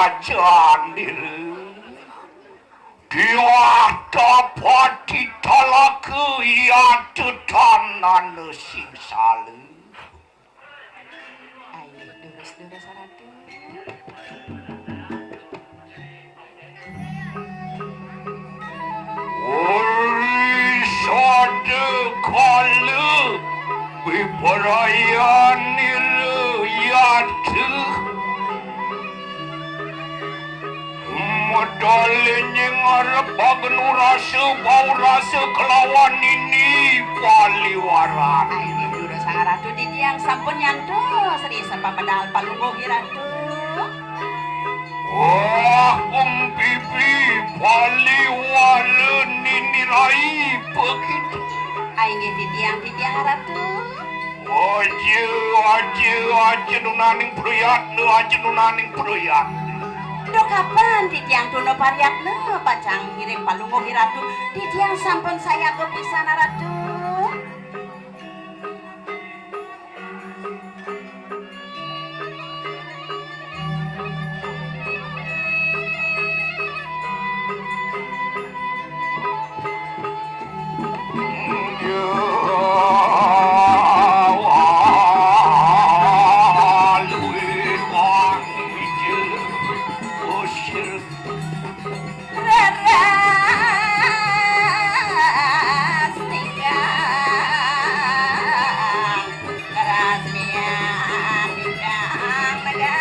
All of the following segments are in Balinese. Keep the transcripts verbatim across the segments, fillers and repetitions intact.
Ajandir. Diwah tapati talaku iya tetanana sing salu. Ayo, durus-durus, Ratu. Uri sadekala bibarayanira yatu. Medal nying arep bagen urasa, bau rasa kelawan nini paliwaran. Ayo, durus, Sang Ratu, titiang sampun nyantos ri sapa medal palungguh Ratu. Wah, Empipi paliwara nini rai begitu. Ai nggih titiang, titiang Ratu. Aja, aja, aja nunaning prayatna, aja nunaning prayatna. Duh kapan titiang tuna prayatna pacang ngiring palungguh Ratu, titiang sampun sayaga pisan Ratu. Leres tingkah, leres miang tingkah negara.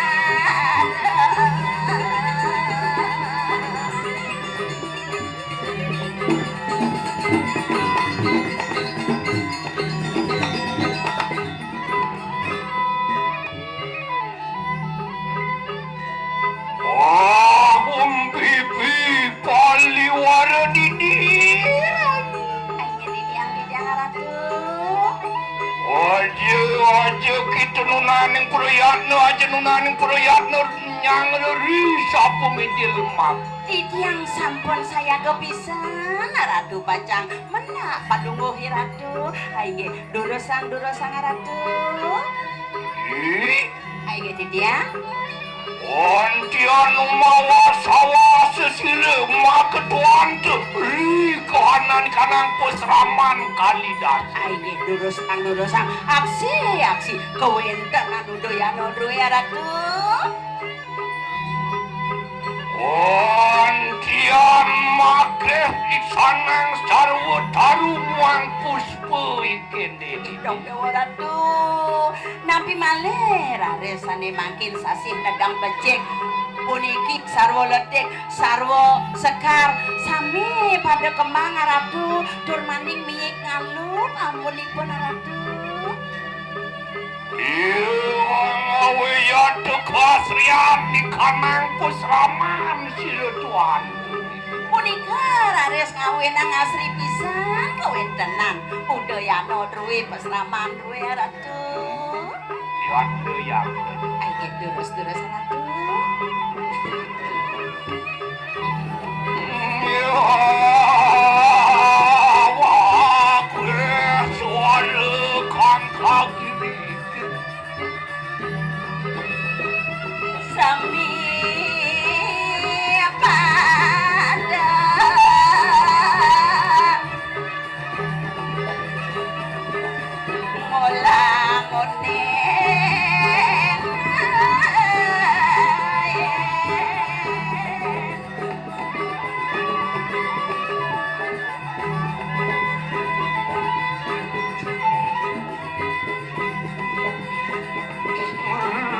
Agung pipi paliwara dini. Ayo, titiang, titiang, Ratu. Aja, aja kita nunaning prayatna, aja nunaning prayatna nyang ri sapa mijil mak. Titiang sampun sayaga pisan, Ratu pacang menak padungguh Ratu. Ayo, durusang, durusang, Ratu. Ih, Ayo, titiang. Antian mawa sawa sesira maketuan tu ri kahanan kanang pasraman Kalidas. Ayo, durusang, durusang. Aksi, aksi. Kawentenan Udayana Druya Ratu. Antian makeh isanang sarwa taru muang puspa ikin. Dong Dewa Ratu, nampi malih raris sane mangkin sasih nedang becik puniki sarwa letik, sarwa sekar, sami pada kemang Ratu, tur maning miyik ngalum ampunipun Ratu. Iya, ngawi yata kasrian di kanang pusraman sira tuan. Punika raris ngawinang asri pisan kawentenan Udayana Druwe pasraman Druwe Ratu. Yanda, yanda. Ayo, durus, durus, Ratu. Ya, wah, suara kang kagiri. Sami pada ngolang-ngoning.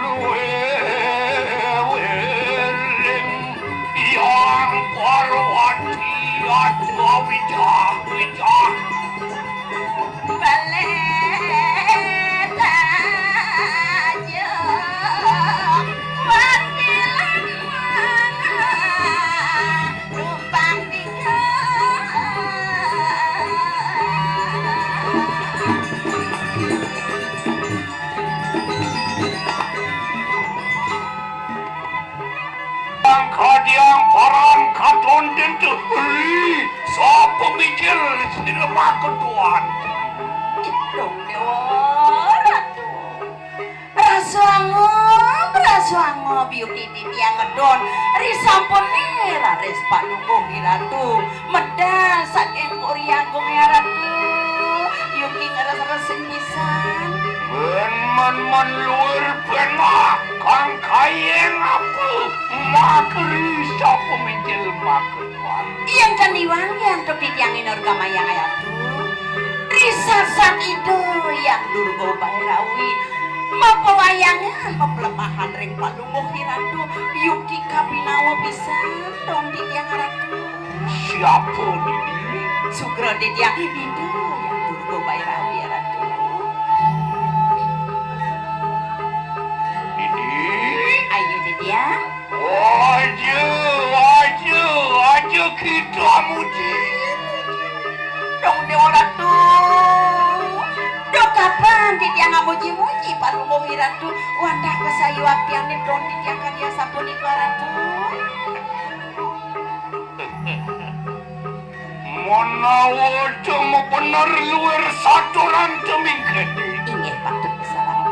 Luwih wiring Hyang Parwati Atua Wijah Wijah. Balik aja wantilan numpang tinggal. Kadiang paran katon tentu ri sapa mijil sira maketuan. Idung Dewa Ratu. Rasa angum, rasa Sangob Yuki titiang ngedon, risampun raris Palungguh Ratu. Medal saking Puri Agung ya Ratu. Yuki ngres-resing pisan. Men, men, men luir benah, kang kayeng apa, makeri sapa minjil maketuan. Yang candi wangi antuk titiang inur gamayang ya Ratu. Risasat Ida Yang Durga Bairawi. Mapawayangan maplemahan ring Palungguh Ratu. Yuki kabinawa pisan, dong titiang Ratu. Siapa, Didi? Sugra titiang Ida Yang Durga Bairawi, Ratu. Didi? Ayo, titiang. Aja, aja, aja kita muji. Dong Dewa Ratu. Duh kapan titiang ngamuji-muji Palungguh Ratu. Wantah kasayuaktiané dong titiang kadi asapunika Ratu. Menawa cuma bener luir saturan temingkene. Inggih patut pisan Ratu.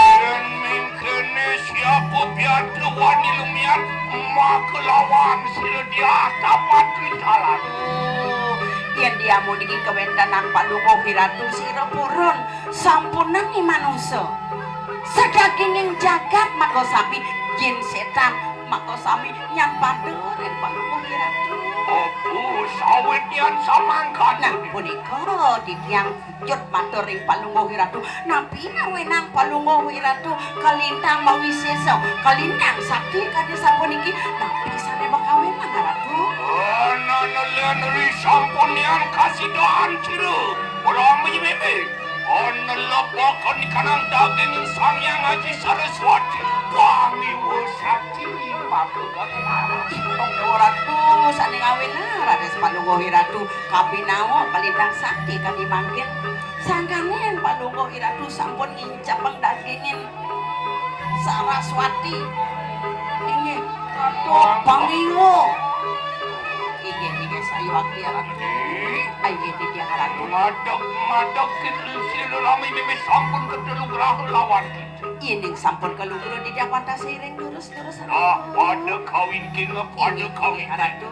Yén mingkene siapa biada wani lumiat, maka lawan sira diatapati talan. Yén diamu niki kawéntenan Palungguh Ratu sira purun sampunang manusa. Sadaginging jagat maka sami jin sétan maka sami nyan pada ring Palungguh Ratu. Apa sawit nyan samangkana? Nah, punika titiang cut matur ring Palungguh Ratu. Napi ngawénang Palungguh Ratu kalintang mawisésa, kalintang sakti kadi sapuniki? Napi sané makawénang Ratu? Anana lén ri sampun nyan kasidahan cira. Ora mimimi. Ana lebokon kanang daging Sang Hyang Aji Saraswati. Pangiwa sakti maka gagah. Ih, Déwa Ratu, sané ngawénang raris Palungguh Ratu, kabinawa kalintang sakti kadi mangkin. Sangkaning Palungguh Ratu sampun ngincepeng dagingin Saraswati. Inggih, Ratu pangiwa. Inggih, inggih, sayuwakti Ratu. Inggih, titiang Ratu. Madeg, madeg kita sira lami mimih sampun ketelu graha lawan kita. Yéning sampun kalugra titiang wantah siring durus-durus. Ah, pada kawin kinga, pada kawin. Ratu.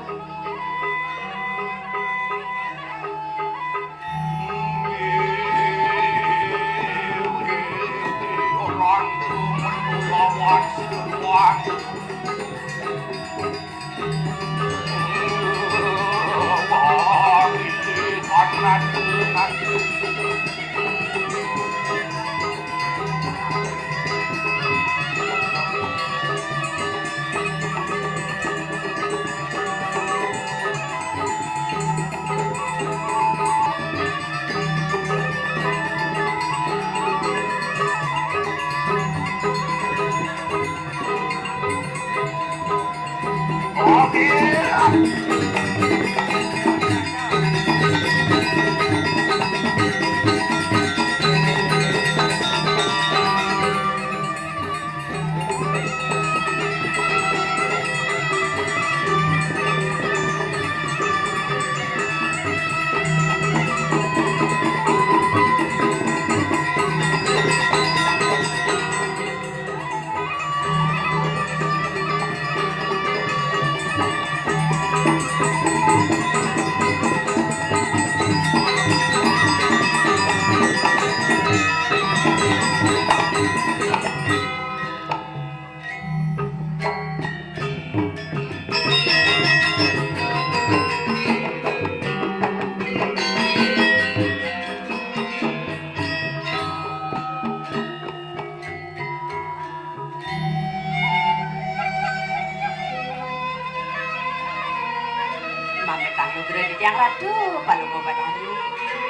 Mamitang nugra titiang Ratu Palungguh Batari.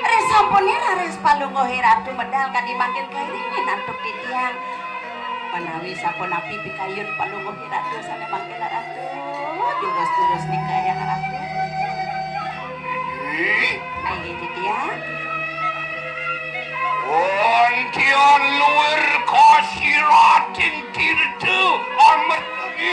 Ri sampune raris Palungguh Ratu medal kadi mangkin kairingin antuk titiang. Menawi sapunapi pikayun Palungguh Ratu sane mangkin Ratu. Durus-durus nika ya Ratu. Inggih. Inggih titiang. Wonten luir kasirating tirta amertani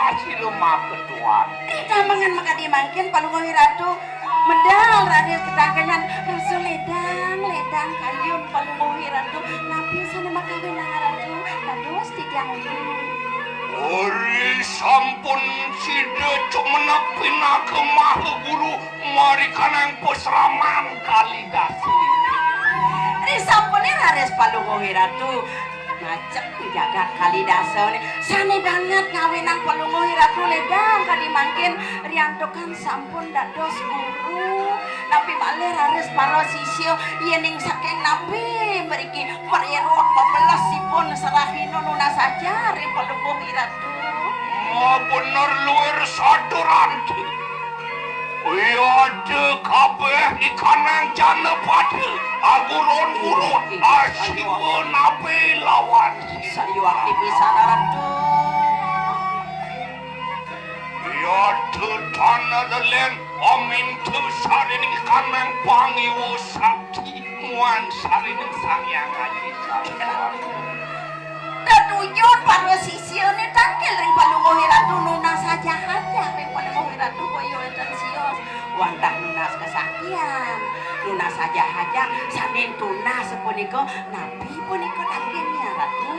asila mapetuan. Ri tamengan makadi mangkin Palungguh Ratu medal raris ketangkengan rasa ledang, ledang kayun Palungguh Ratu. Napi sane makawinang Ratu? Ratu Ori sampun sida cumenep pinaka maha guru marikanang pasraman kalidasa. Ri sampune raris Palungguh Ratu ngajak jagat kalidasa ne sane banget ngawinang Palungguh Ratu ledang kadi mangkin riantukan sampun dados guru. Napi malih raris para sisya yening saking napi mriki Prerot bebelesipun serahina nunas saja ring Palungguh Ratu. Mabener luir saturan. Yada kabeh ikanang janapada agurun-gurun asiwa nabi lawan sayuwakti pisan Ratu. Yada tanah lelen amintu sarining kanang pangiwa sakti. Muan sarining Sang Hyang Aji Sampurna. Tetujon para sisiane tangkil ring Palungguh Ratu nunas saja haja ring Palungguh Ratu kaya wénten sios. Wantah nunas kasaktian, nunas saja haja sané tunas punika napi punika tangkilnya Ratu?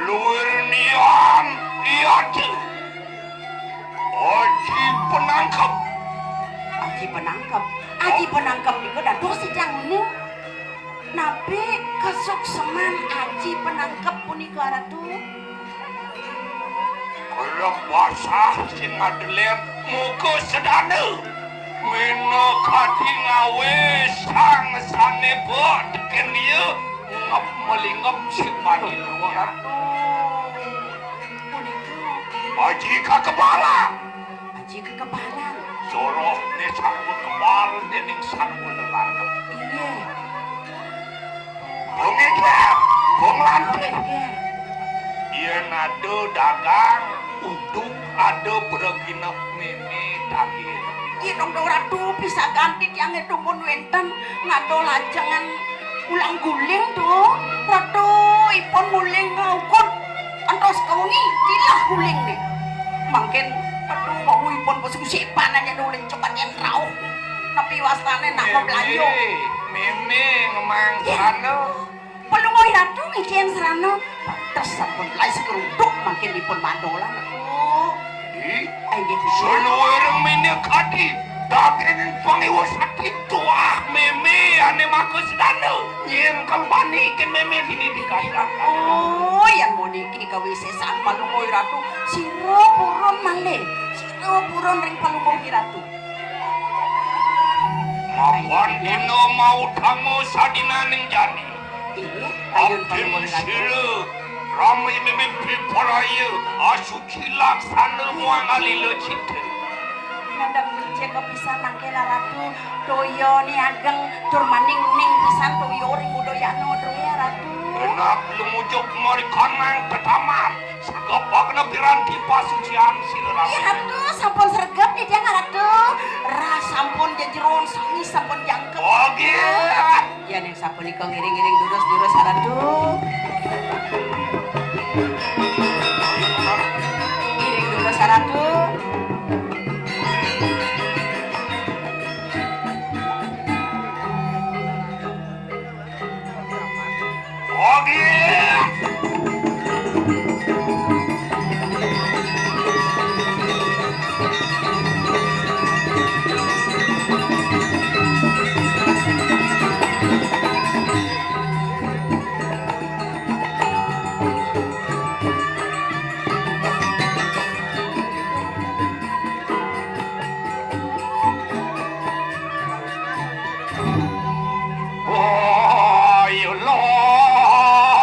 Luir nian iya. Aji Penangkep. Aji Penangkep. Aji Penangkep nika dados titiang uning. Napi kasukseman Aji Penangkep punika, Ratu? Kelebasah sing madeler muka sedana. Minakadi ngawe sang sane bek teken dia ngep melingep sing padi luar. Ratu. Punika. Aji kakebalan. Aji kekebalan. Sorohne sarwa kebal dening sarwa lelaket. Inggih. Bong eger, bong lantik. Eger. Yen ada dagang, uduk ada pragina meme daging. Inggih dong, Ratu, pisagan titiange dumun wenten ngado lajengan ulang guling to, Ratu, ipun guling ngaukud antos kawengi, tilah guling nih. Mangkin, aduh, wau ipun pasusipan aja dulin coba yen rauh. Napi wastane nak meblayu. Meme, meme, ngemang sana. Pelungguh Ratu ngicen serana. Pantes sampun lai sekeruduk mangkin ipun madolan. Aduh. Ih, ayo gitu. Seluruh mene kadi. Daging pangiwa sakit tuah meme ane maka sedana. Yen kembani ke meme dini dikandang. Oh, yang moniki kawisesan Palungguh Ratu. Sira purun malih. Sira purun ring Palungguh Ratu. Mapan dina mau tanggo sadinaning jani. Inggih, kayun Palungguh Ratu. Abdi sira rami mimimpi paraya asu Cilaksana muang alila cita. Ngandang becik kapisan mangke Ratu, toyane ageng tur maning-ning pisan toya ring udayana druya Ratu. Genap lumujuk marikanang tetaman, sregep kena piranti pasucian sira Ratu. Iya Ratu, sampun sregep titiang Ratu. Rah sampun jejeron, sami sampun jangkep. Oke. Yan yang sapunika ngiring-ngiring durus-durus Ratu. Ngiring durus Ratu. Oke. Ayo lali.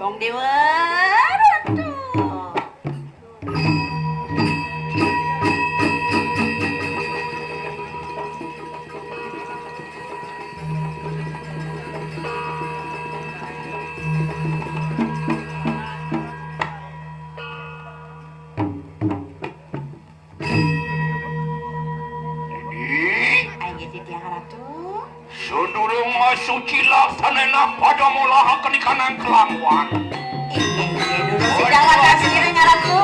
Wong Dewa Ratu. Inggih titiang Ratu. Sadurung masuci laksanena pada molahaken ikanang kelamuan. Inggih, inggih, durus sejalan kasiring Ratu.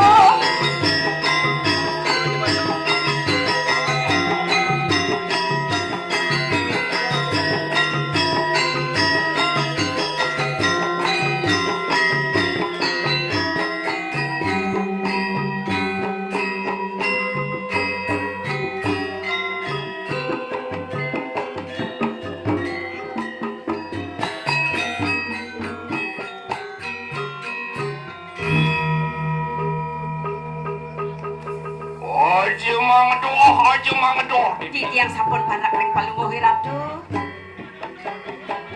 Cuma ngedor. Titiang sampun panak ring palungguh, Ratu.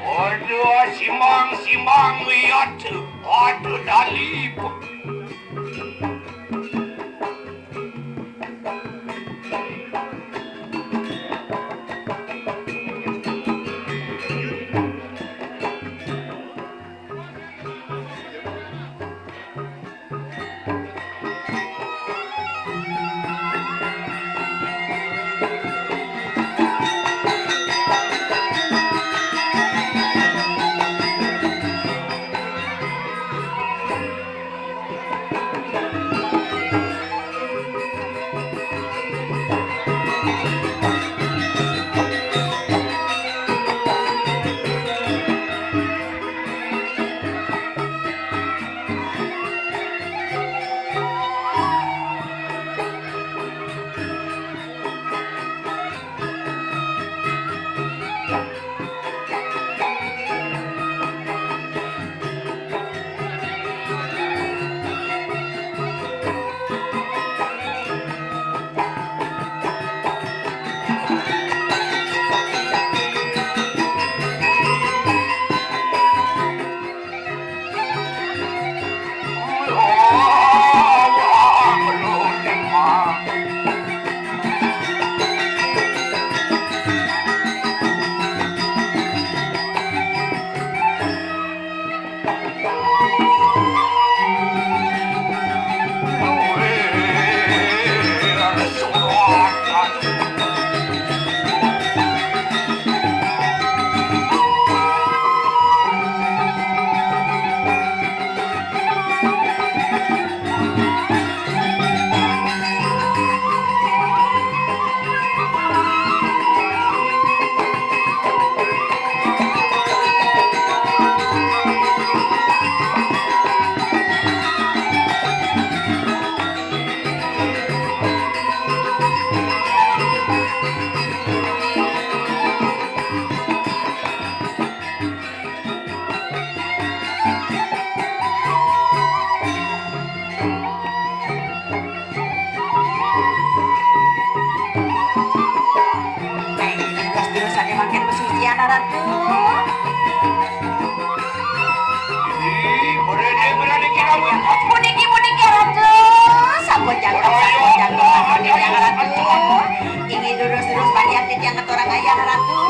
Aduh, simang, simang, lihat. Aduh, dalip. Terus-terusan mangkin pesucian, Ratu. Ih, berani, berani kita. Puniki, puniki, Ratu. Sampun jangkep, sampun jangkep, sampun jangkep, Ratu. Inggih durus-durus bagian titiang ngaturang ayah, Ratu.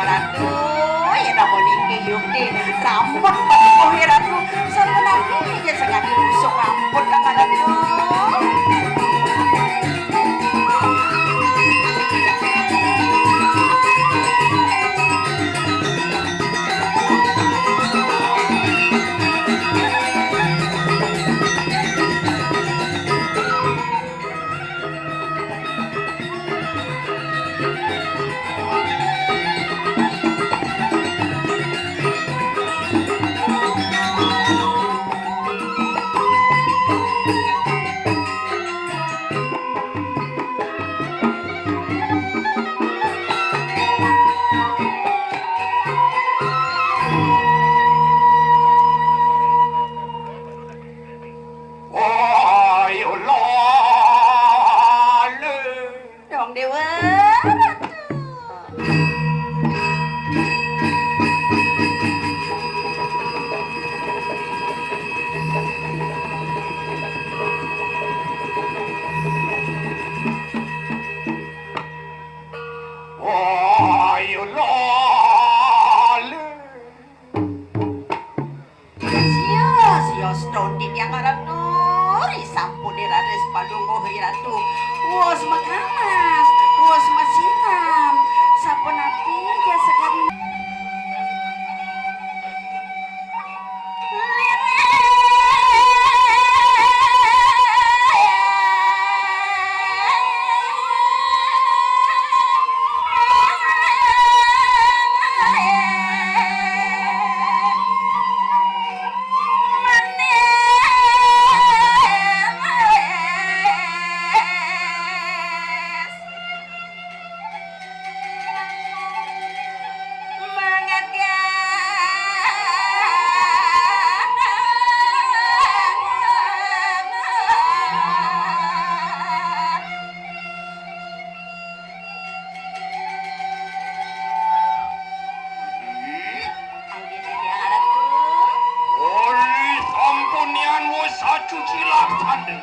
Ratu, ya napa niki, yukti rambut padukuh, ya Ratu. Sampun niki, ya sengati busuk rambut, Kakang Ratu. Dong Dewa. Mas, wus masiram. Sapunapi jasa kari. Uli sampunian wus sacuci laksana.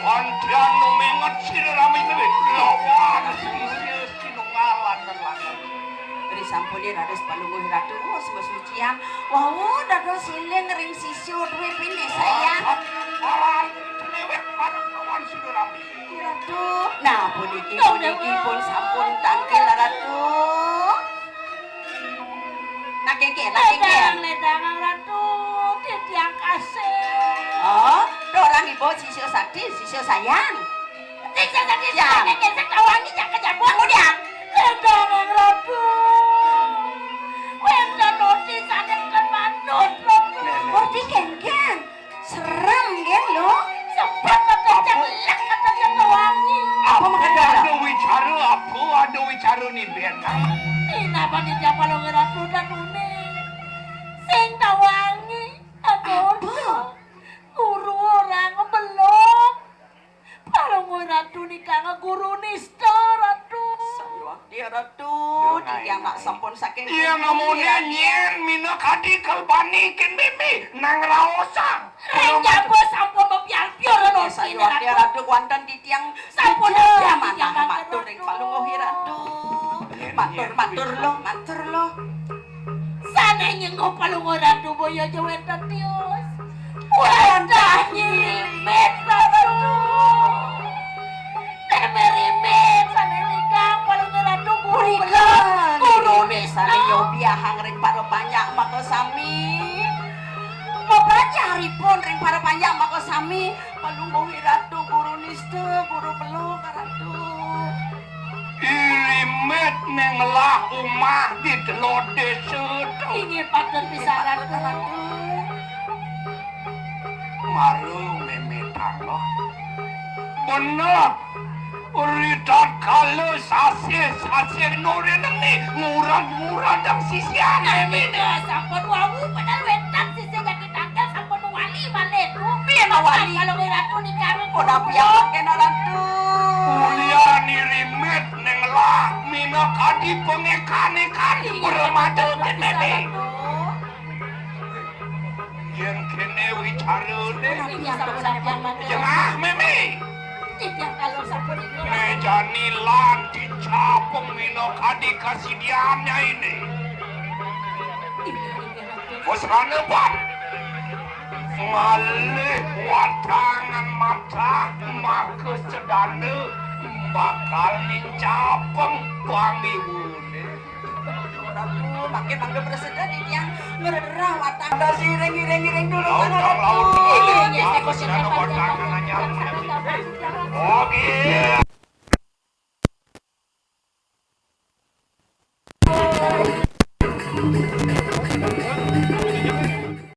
Antian numenget sira ramine lawan sisia sinungalan lan lanang. Risampune dados Palungguh Ratu wus masucian. Wau dados siling ring sisia duwe pinih sayang. Aran cerewet marang lawan sira ramine. Ratu. Nah, puniki, puniki pun sampun tangkil, Ratu. Nah, kengken, nah, kengken. Ledang, ledang, Ratu, titiang kasih. Oh, dorang ibu sisya sakti, sisya sayang. Sisya sakti, sisya kengken, sing tawangi, jak kejabut. Kemudian. Ledang, Ratu. Wenten oti sane kemanut, Ratu. Oti kengken. Serem nggih, lho. Sebab kata jelek, kata wangi. Apa makanya ada wicara, apa ada wicara ni benar? Inapa ni japa lo ngeratu dan uni? Sing tawangi. Aduh. Apa? Guru orang belum. Palungguh Ratu nika guru nista, Ratu. Sayuwakti, Ratu, titiang nak sampun saking. Iya, namune nyen minakadi kalbani kin mimi nang raosang. Ring jaba sampun mapiar-piar, Ratu. Sayuwakti, Ratu, kuanten titiang sampun matur ring Palungguh Ratu. Matur, matur lo, matur lo. Sane nyengguh Palungguh Ratu boya aja wenten tios. Wantah nyirimit, Ratu. Teme rimit sane nikang Palungguh Ratu guru. Punika gurune sane nyobiahang ring para panjak maka sami. Mapanjahripun ring para panjak maka sami. Palungguh Ratu guru nista, guru pelog, Ratu. Irimet neng lah umah di telod desa. Inggih patut pisan, Ratu. Maru memetang, loh. Bener. Ri tatkala sasih-sasih nurineng ni ngurad-nguradang sisian. Nalika sampun wau bener wenten sisih jagi tangkil sampun mawali malih, Ratu. Piye mawali? Kalau Ratu nika. Koda piye mangkena, Ratu? Ulian irimet neng lah minakadi pangekanikan bermata. Ratu. Yen kene wicarane. Jengah, Meme. Mejani lan dicapung minakadi kasidian nyaine. Wes rana, Pak. Malih watangan matah maka sedana bakal nincapung pangiwune. Ratu, mangke mangga prasida titiang ngrerah watang. Ada sireng, ireng, ireng dulu. Laut, kan, laut, laut. Iya, iya, iya, iya. Ada watang anyar. Oke.